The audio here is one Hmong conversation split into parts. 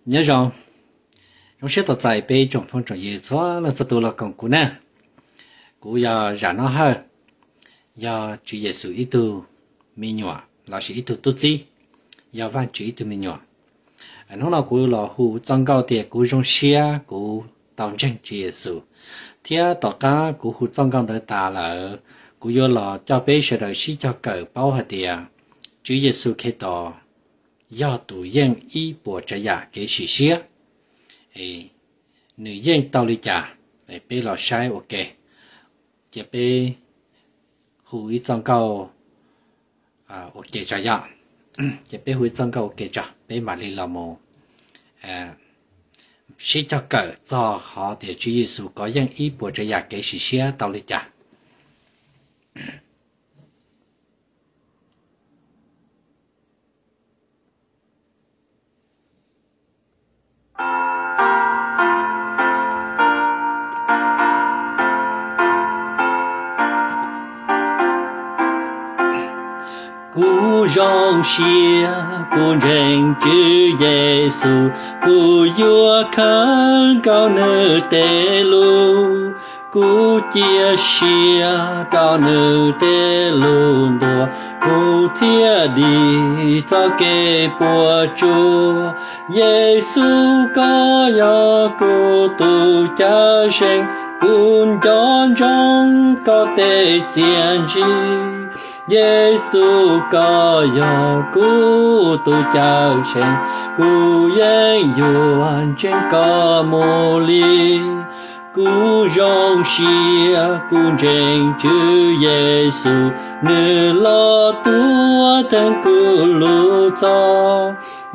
Nyob zoo, zoo siab tau txais peb tsoom phooj tsoom ywg txhua leej txhua tus los koom kuv na. Kuv yog Zam Noj Hawj, yog Tswv Yexus ib tug me nyuam lossis ib tug tub txib, yog Vajtswv ib tug me nyuam. Hnub no kuv los hu txoj nkauj tias kuv zoo siab kuv tau ntseeg Tswv Yexus, thiab tom qab kuv hu txoj nkauj ntawd tas lawm, kuv yuav los coj peb sawv daws sib cog kawm paub hais tias Tswv Yexus Khetos yog tus yeej ib puas tsav yam kev sim siab. Nws yeej tau li cas? Peb los saib ua ke. Cia peb hu ib txoj nkauj ua ke tso yom. Cia peb hu ib txoj nkauj ua ke tso peb mam li los mus sib cog kawm txog qhov tias Tswv Yexus kov yeej ib puas tsav yam kev sim siab tau li cas. Kuv zoo siab kuv ntseeg Tswv Yexus, kuv yuav khawb nkaus nws tej lus. Kuv cia siab rau nws tej lus ntuas, kuv thiaj dim txoj kev puas tsuaj. Yexus koj yog kuv tus cawm seej, kuv nco ntsoov koj tej txiaj ntsig. Yexus koj yog kuv tus cawm seej, kuv yeej yuav ntseeg koj mus li. Kuv zoo siab kuv ntseeg Tswv Yexus, nws los tuav theej kuv lub txoj.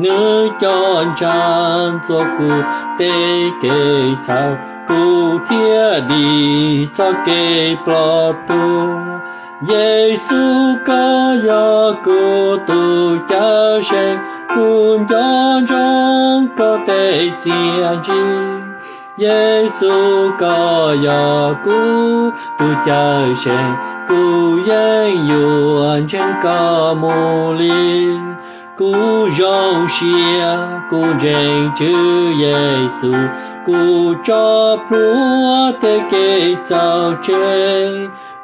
Nws coj ntsag ntxuav kuv tej kev txhaum, kuv thiaj dim txoj kev ploj tuag. Yexus koj yog kuv tus cawm seej, kuv nco ntsoov koj tej txiaj ntsig. Yexus koj yog kuv tus cawm seej, kuv yeej yuav ntseeg koj mus li. Kuv zoo siab kuv ntseeg Tswv Yexus, kuv tso plhuav tej kev txhaum tseg,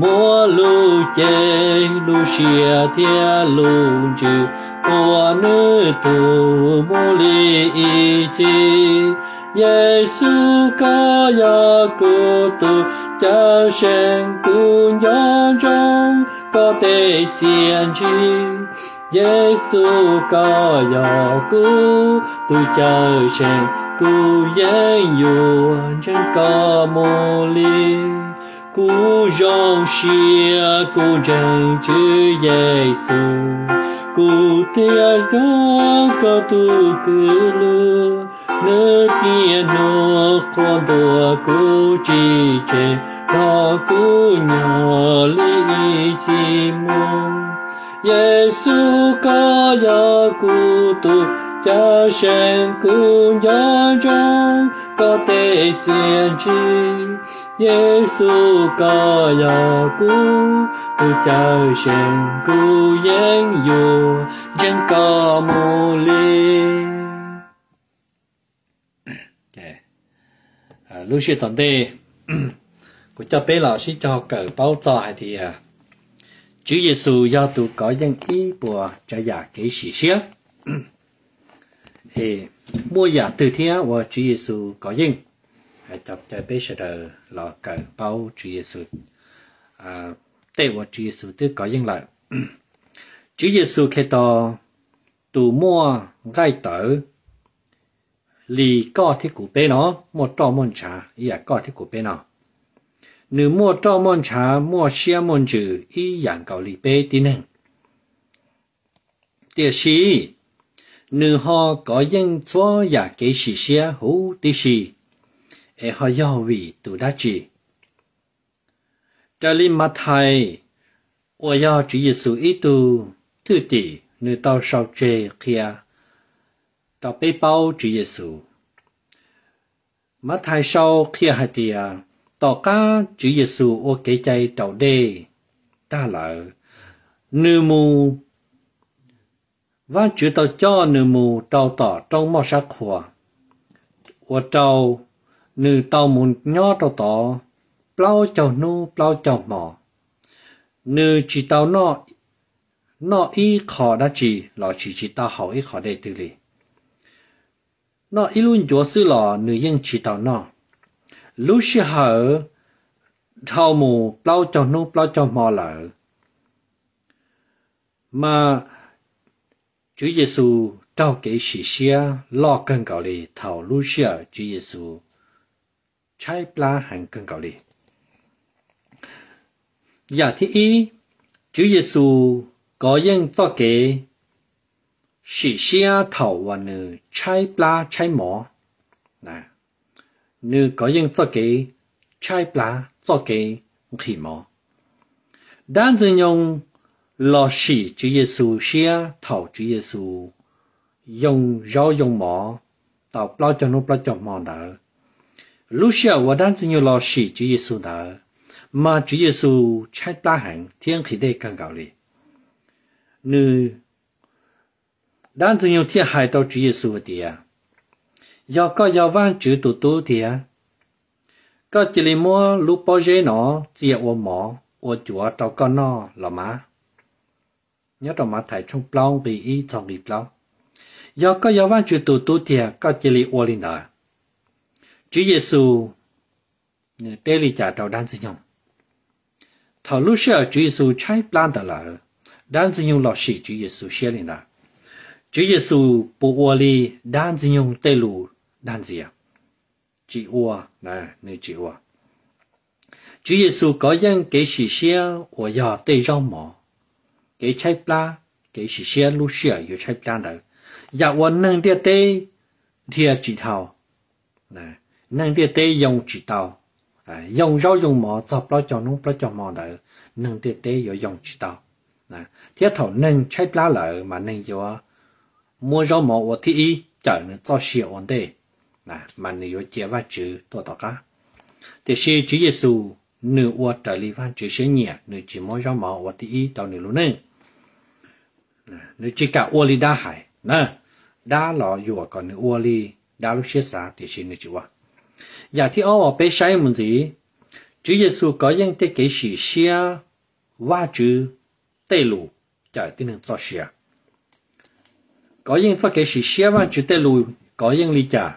muab lub cev lub sia thiab lub ntsws tuav nws tus mus li ib txhis. Yexus koj yog kuv tus cawm seej, kuv nco ntsoov koj tej txiaj ntsig. Yexus koj yog kuv tus cawm seej, kuv yeej yuav ntseeg koj mus li. Kuv zoo siab kuv ntseeg Tswv Yexus, kuv thiaj yog koj tus kwv luag. Nws niaj hnub qhuas ntuas kuv tsis tseg, nrog kuv nyob li ib txhis mus. Yexus koj yog kuv tus cawm seej, kuv nco ntsoov koj tej txiaj ntsig. Yexus koj yog kuv tus cawm seej, kuv yeej yuav ntseeg koj mus li. Lub sij hawm tom ntej, kuv coj peb los sib cog kawm paub txog hais tias Tswv Yexus yog tus kov yeej ib puas tsav yam kev sim siab. Es muaj yam twg thiab uas Tswv Yexus kov yeej? Caw peb sawv daws los kawm paub Tswv Yexus tej uas Tswv Yexus twb kov yeej lawm. Tswv Yexus Khetos, tus muaj nqaij tawv li koj thiab kuv peb no, muaj roj muaj ntshav ib yam koj thiab kuv peb no. Nws muaj roj muaj ntshav, muaj siab muaj ntsws ib yam nkaus li peb tib neeg. Tiam sis nws ho kov yeej txhua yam kev sim siab huv tib si, es ho yog vim tus dab tsi? Raws li Mathais, uas yog Tswv Yexus ib tug thwj tim, nws tau sau tseg qhia rau peb paub Tswv Yexus. Mathais sau qhia hais tias, tom qab Tswv Yexus ua kev cai raus dej tag lawm, nws mus, Vajtswv tau coj nws mus rau tom roob moj sab qhua. ua rau nws tau mus nyob rau tod plaub caug hnub plaub caug hmo. Nws tsis tau noj ib qho dab tsi los sis tsis tau haus ib qho dej twg li. Noj ib lub ncuav xwb los nws yeej tsis tau noj. Lub sij hawm dhau mus plaub caug hnub plaub caug hmo lawm, mas Tswv Yexus raug kev sim siab loj kawg nkaus li thaum lub sij hawm Tswv Yexus tshaib plab heev kawg nkaus li. Yam thib ib, Tswv Yexus kov yeej txoj kev sim siab thaum uas nws tshaib plab tshaib mov. Nws kov yeej txoj kev tshaib plab, txoj kev nqhis mov. Dab Ntxwg Nyoog los sim Tswv Yexus siab thaum Tswv Yexus yoo zaub yoo mov tau plaub caug hnub plaub caug hmo ntawd. Lub sij hawm uas dab Ntxwg Nyoog los sim Tswv Yexus ntawd, mas Tswv Yexus tshaib plab heev thiab nqhis dej kawg nkaus li. Nws, dab Ntxwg Nyoog thiaj hais rau Tswv Yexus hais tias, Yog koj yog Vajtswv tus tub tiag, koj cia li muab lub pob zeb no txia ua mov ua cuav rau koj noj los mas. Nyob rau Mathais tshooj plaub nqi ib txog nqi plaub. Yog koj yog Vajtswv tus tub tiag, koj cia li ua li ntawd. Tswv Yexus nws teb li cas rau dab Ntxwg Nyoog? Thaum lub sij hawm Tswv Yexus tshaib plab ntawd lawm, dab Ntxwg Nyoog los sim Tswv Yexus siab li ntawd. Tswv Yexus puas ua li dab Ntxwg Nyoog tej lus dag ntxias? Tsis ua, nws tsis ua. Tswv Yexus kov yeej kev sim siab uas yog tej zaub mov, kev tshaib plab, kev sim siab lub sij hawm yuav tshaib plab ntawd, yam uas neeg ntiaj teb dhia tsis dhau. Neeg ntiaj teb yoo tsis tau, yoo zaub yoo mov txog plaub caug hnub plaub caug hmo ntawd, neeg ntiaj teb yuav yoo tsis tau. Thiab thaum neeg tshaib plab lawm mas neeg yuav muab zaub mov ua thib ib cawm nws txoj sia ua ntej, mas nws yuav cia Vajtswv tuaj tom qab. Tiam sis Tswv Yexus nws ua raws li Vajtswv siab nyiam, nws tsis muab zaub mov ua thib ib rau nws lub neej. Nws tsis kam ua li dab hais na, dab los yuam kom nws ua li dab lub siab xav, tiam sis nws tsis ua. Yam thib ob uas peb saib mus ntxiv, Tswv Yexus kov yeej tej kev sim siab Vajtswv tej lus cawm tib neeg txoj sia. Kov yeej txoj kev sim siab Vajtswv tej lus kov yeej li cas?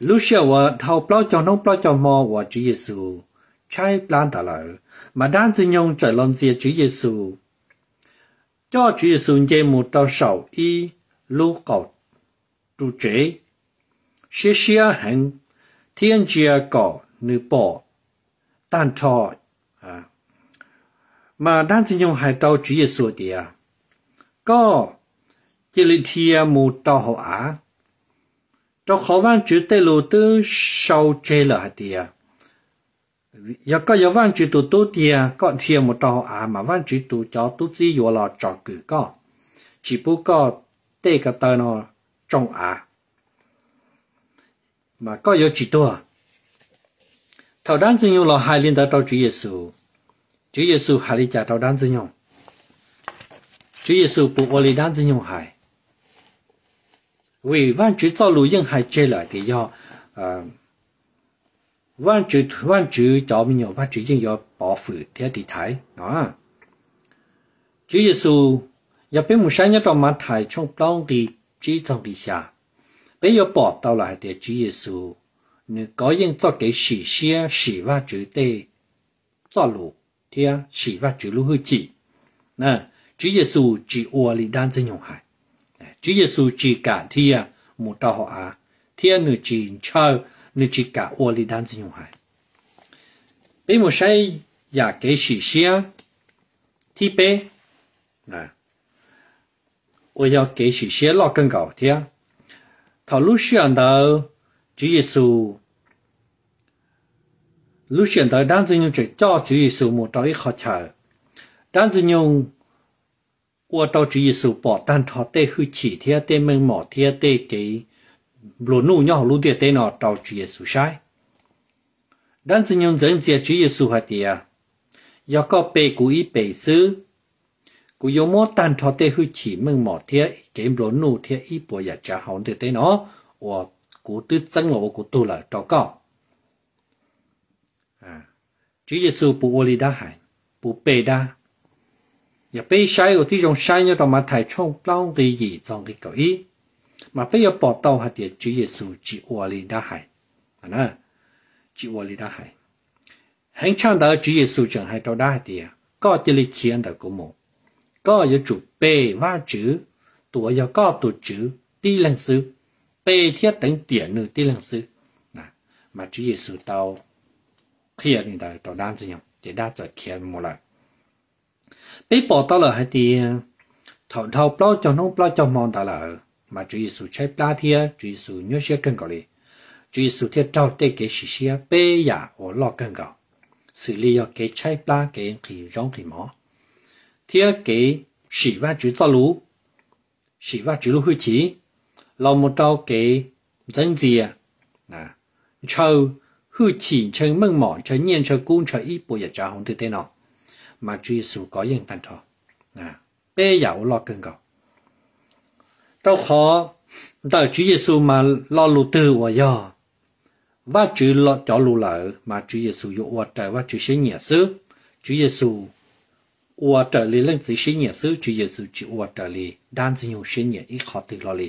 Lub sij hawm uas dhau plaub caug hnub plaub caug hmo uas Tswv Yexus tshaib plab ntawd lawm, mas dab Ntxwg Nyoog txawm los ntxias Tswv Yexus, coj Tswv Yexus nce mus rau saum ib lub qaum ru tsev, siab siab heev thiab ntsia kom nws pom tag nrho. Mas dab Ntxwg Nyoog hais rau Tswv Yexus tias, Koj cia li dhia mus rau hauv av, rau qhov Vajtswv tej lus twb sau tseg lawm hais tias, yog koj yog Vajtswv tus tub tiag, koj dhia mus rau hauv av mas Vajtswv tus cov tub txib yuav los tsom kwm koj, tsis pub koj tej ko taw no tsoo av, mas koj yuav tsis tuag. Thaum dab Ntxwg Nyoog los hais li ntawd rau Tswv Yexus, Tswv Yexus hais li cas rau dab Ntxwg Nyoog? Tswv Yexus puas ua li dab Ntxwg Nyoog hais? Vim Vajtswv txoj lus yeej hais tseg lawm tias yog Vajtswv, Vajtswv cov me nyuam Vajtswv yeej yuav pov hwm thiab tiv thaiv no. Tswv Yexus, yog peb mus saib nyob rau Mathais tshooj plaub nqi tsib txog nqi xya, peb yuav pom tau lawm hais tias Tswv Yexus nws kov yeej txoj kev sim siab sim Vajtswv tej txoj lus thiab sim Vajtswv lub hwj chim. Tswv Yexus tsis ua li dab Ntxwg Nyoog hais. Tswv Yexus tsis kam dhia mus rau hauv av, thiab nws tsis ntshaw, nws tsis kam ua li dab Ntxwg Nyoog hais. Peb mus saib yam kev sim siab thib peb, uas yog kev sim siab loj kawg nkaus thiab. Thaum lub sij hawm ntawd, Tswv Yexus, lub sij hawm ntawd dab Ntxwg Nyoog tseem coj Tswv Yexus mus rau ib qhov chaw. Dab Ntxwg Nyoog ua rau Tswv Yexus pom tag nrho tej hwj chim thiab tej meej mom thiab tej kev nplua nuj nyob hauv lub ntiaj teb no rau Tswv Yexus saib. Dab Ntxwg Nyoog ntxeev ntxias Tswv Yexus hais tias, Yog koj pe kuv ib pes xwb, kuv yuav muab tag nrho tej hwj chim meej mom thiab kev nplua nuj thiab ib puas yam tsav hauv ntiaj teb no uas kuv twb txeeb los ua kuv tug lawm rau koj. Tswv Yexus puas ua li dab hais, puas pe dab? Yog peb saib ua tib zoo saib nyob rau Mathais tshooj plaub nqi yim txog nqi kaum ib, mas peb yuav pom tau hais tias Tswv Yexus tsis ua li dab hais, tsis ua li dab hais. Heev tshaj ntawd Tswv Yexus tseem hais rau dab hais tias, koj cia li khiav ntawm kuv mus, koj yuav tsum pe Vajtswv tus uas yog koj tus Tswv tib leeg xwb, pe thiab teev tiam nws tib leeg xwb. Mas Tswv Yexus tau qhia li ntawd rau dab ntxwg nyoog ces dab txawm khiav mus lawm. Peb pom tau lawm hais tias thaum dhau plaub caug hnub plaub caug hmo ntawd lawm mas Tswv Yexus tshaib plab thiab Tswv Yexus nyuaj siab kawg nkaus li. Tswv Yexus thiaj raug tej kev sim siab peb yam uas loj kawg nkaus, xws li yog kev tshaib plab, kev nqhis zaub nqhis mov, thiab kev sim Vajtswv txoj lus, sim Vajtswv lub hwj chim, los mus rau kev ntxeev ntxias, ntshaw hwj chim, ntshaw meej mom, ntshaw nyiaj, ntshaw kub, ntshaw ib puas yam tsav hauv ntiaj teb no, mas Tswv Yexus kov yeej tag nrho. Peb yam uas loj kawg nkaus. Rau qhov ntawm Tswv Yexus mas lo lus twg uas yog Vajtswv cov lus lawm mas Tswv Yexus yuav ua raws Vajtswv siab nyiam xwb. Tswv Yexus ua raws li Leej Txiv siab nyiam xwb, Tswv Yexus tsis ua raws li dab ntxwg nyoog siab nyiam ib qho twg hlo li.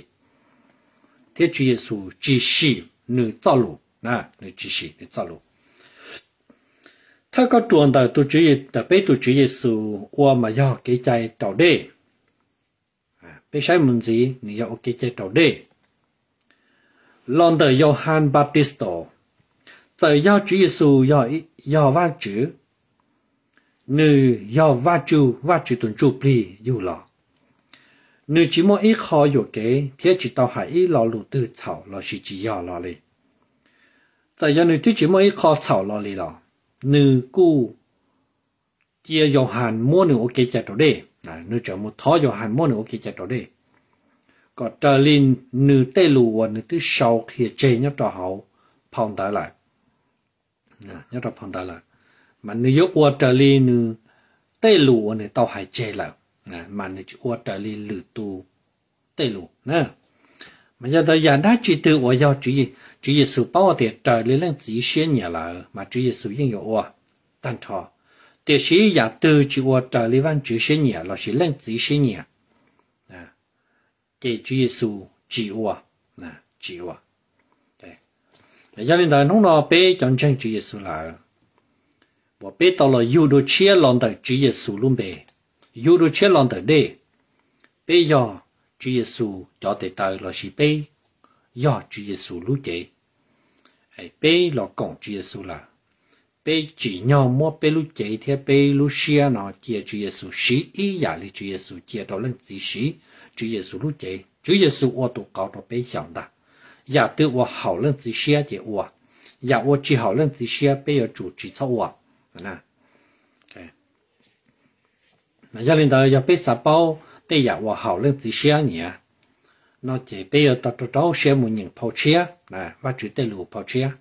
Thiab Tswv Yexus tsis sim nws txoj lus, nws tsis sim nws txoj lus. Thawj kauj ruam ntawm tus Tswv, ntawm peb tus Tswv Yexus ua mas yog kev cai raus dej. Peb saib mus ntxiv, nws yog ua kev cai raus dej. Los ntawm Yauhas Npatistaus, txawm yog Tswv Yexus yog Vajtswv, nws yog Vajtswv, Vajtswv tus Ntsujplig yug los, nws tsis muaj ib qho yuam kev thiab tsis tau hais ib lo lus twg txhaum lossis tsis yog los li. Txawm yog nws twb tsis muaj ib qho txhaum los li los, nws kuj cia Yauhas muab nws ua kev cai raus dej. Nws tseem mus thov Yauhas muab nws ua kev cai raus dej, kom raws li nws tej lus uas nws twb sau qhia tseg nyob rau hauv phau ntawv lawm, nyob rau phau ntawv lawm, mas nws yuav ua raws li nws tej lus uas nws tau hais tseg lawm, mas nws tsis ua raws li lwm tus tej lus na. Mas yog ntawd yam dab tsi twg uas yog Tswv Yexus paub tias raws li Leej Txiv siab nyiam lawm mas Tswv Yexus yeej yuav ua tag nrho. Tiam sis yam twg tsis ua raws li Vajtswv siab nyiam lossis Leej Txiv siab nyiam, ces Tswv Yexus tsis ua, tsis ua. Yog li ntawd hnub no peb cov ntseeg Tswv Yexus lawm, uas peb tau los yug dua tshiab los ntawm Tswv Yexus lub npe, yug dua tshiab los ntawm dej, peb yog Tswv Yexus cov tes taw lossis peb yog Tswv Yexus lub cev. Peb los koom Tswv Yexus lawm, peb tsim nyog muab peb lub cev thiab peb lub siab no cia Tswv Yexus siv ib yam li Tswv Yexus cia rau Leej Txiv siv Tswv Yexus lub cev. Tswv Yexus ua tus qauv rau peb xyaum ntag. Yam twg uas haum Leej Txiv siab ces ua, yam uas tsis haum Leej Txiv siab peb yuav tsum tsis txhob ua. Yog li ntawd yog peb xav paub tej yam uas haum Leej Txiv siab nyiam no ces peb yuav tau rau rau siab mus nyeem phau tshiab, Vajtswv tej lus phau tshiab,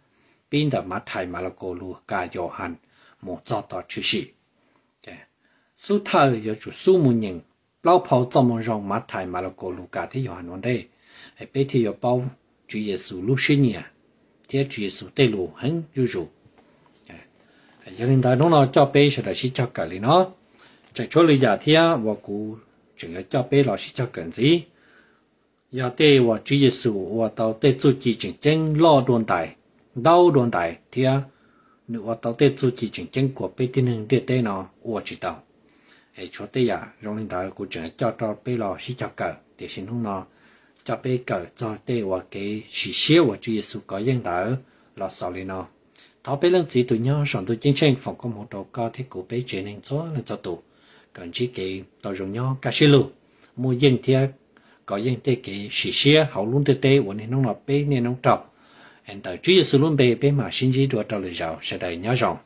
pib ntawm Mathais, Malakaus, Lukas, Yauhas mus txog tom Tshwm Sim. Xub thawj yuav tsum xub mus nyeem plaub phau Txojmoo Zoo Mathais, Malakaus, Lukas thiab Yauhas ua ntej, peb thiaj yuav paub Tswv Yexus lub siab nyiam thiab Tswv Yexus tej lus heev zuj zus. Yog li ntawd hnub no coj peb sawv daws sib cog kawm li no. Tseem tshuav lwm yam thiab uas kuv tseem yuav coj peb los sib cog kawm ntxiv. Yog tej uas Tswv Yexus ua tau tej txuj ci tseem ceeb loj dua ntais, ntau dua ntais thiab nws ua tau tej txuj ci tseem ceeb kuas peb tib neeg ntiaj teb no ua tsis tau. Es tshuav tej yam zoo li ntawd kuv tseem coj rau peb los sib cog kawm, tiam sis hnub no coj peb kawm txog tej uas kev sim siab uas Tswv Yexus kov yeej ntawd los xaus li no. Thov peb Leej Txiv tus nyob saum ntuj ceeb tsheej foom koob hmoov rau koj thiab kuv peb tsev neeg txhua leej txhua tus, kom ntsib kev tau zoo nyob kaj siab lug, muaj yeej thiab kov yeej tej kev sim siab hauv lub ntiaj teb uas niaj hnub no peb niaj hnub raug. Ntawm Tswv Yexus lub npe peb mam sib ntsib dua rau lwm zaus, sawv daws nyob zoo.